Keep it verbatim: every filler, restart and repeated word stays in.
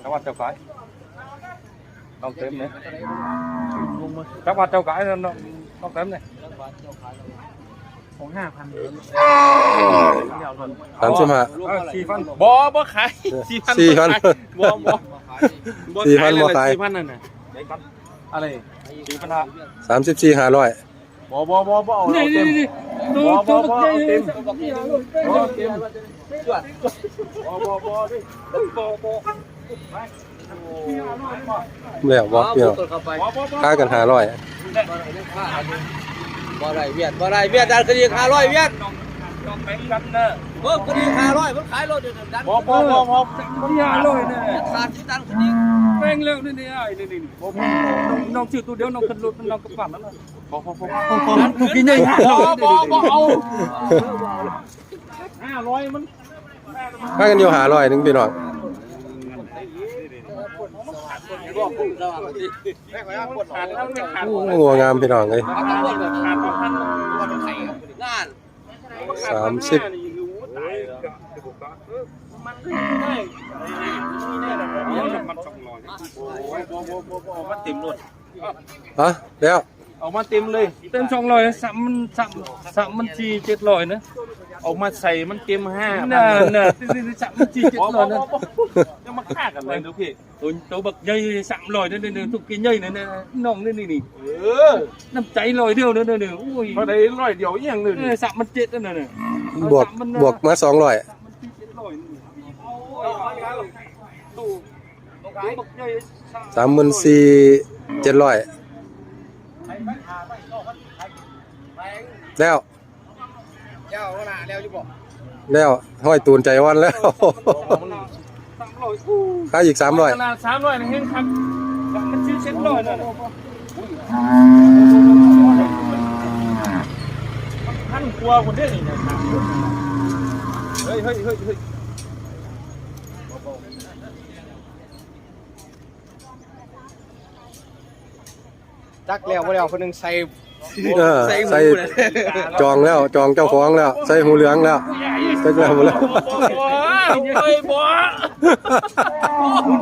จังหวัดเจ้าขาย น้องเต็มเนี่ย จังหวัดเจ้าขาย น้อง น้องเต็มเนี่ย ของห้าพัน สามสิบห้า เออ สี่พัน บ่ บ่ขาย สี่พัน สี่พัน บ่ขาย บ่ บ่ บ่ สี่พัน ขายเลย บ่ขาย สี่พัน นั่นน่ะ อะไร สี่พันห้า สามสิบสี่ ห้าร้อย บ่ บ่ บ่ บ่เอา นี่ เอาเต็ม นี่ นี่ บ่ บ่ บ่ เอาเต็ม บ่ เต็ม บ่ บ่ บ่ บ่ บ่ แล้วบ่ พี่น้อง ขายกัน ห้าร้อย บ่ได้เวียด บ่ได้เวียด ดันขึ้นอีก ห้าร้อย เวียด ต้องแบ่งกันเด้อ เพิ่มขึ้นอีก ห้าร้อย มันขายรถอยู่นั่น ดัน บ่ บ่ บ่ บ่ มัน ห้าร้อย เนี่ย ขาดสิ ดันขึ้นอีก แบ่งแล้วนี่ นี่ ไอ้นี่ นี่ นี่ บ่ บ่ น้อง น้องซื้อตัวเดียว น้องขึ้นรถ น้องกระเป๋าแล้วนะ บ่ บ่ บ่ บ่ บ่ บ่ เอา ห้าร้อย มัน พากันอยู่ ห้าร้อย หนึ่ง พี่น้อง โอ้ งัวงามพี่น้องเอ้ย งาน สามสิบ มันสองร้อย โอ้ย บ่ บ่ บ่ บ่ เอามาเต็มรถ ฮะ แล้ว เอามาเต็มเลย เต็ม สองร้อย สาม มัน สาม สาม มัน สี่ เจ็ดร้อย นะ เอามาใส่มันเต็ม ห้าพัน น่ะ น่ะ นี่ นี่ สาม มัน สี่ เจ็ดร้อย นะ บ่ บ่ บ่ บ่ จะมาฆ่ากันเลยเด้อพี่ ตัว ตัวบักใหญ่ สามร้อย นั่นน่ะ ทุกกินใหญ่นั่นน่ะ น้องนี่ นี่ นี่ เออ น้ำใจร้อยเดียวนั่นน่ะ โอ้ย เท่าใดร้อยเดียวอีหยังเลย เออ สาม มัน เจ็ด นั่นน่ะ บวก สาม มัน บวกมา สองร้อย สาม มัน สี่ เจ็ดร้อย นี่ ตัว สามหมื่นสี่เจ็ดร้อย แล้ว แล้วนะ แล้วอยู่บ่ แล้ว ห้อยตูนใจอ่อนแล้ว สามร้อย อู้ ขายอีก สามร้อย ขนาด สามร้อย นี่แฮงคัก มันซื้อ เจ็ดร้อย นั่นน่ะ พันกว่าคนเด้อนี่นะ เฮ้ย เฮ้ย เฮ้ย เฮ้ย จักแล้วบ่แล้ว คนหนึ่งใส่ เออ ใส่ ใส่ หูนะ จองแล้ว จองเจ้าของแล้ว ใส่หูเหลืองแล้ว จักแล้วบ่แล้ว บ่ บ่ บ่ บ่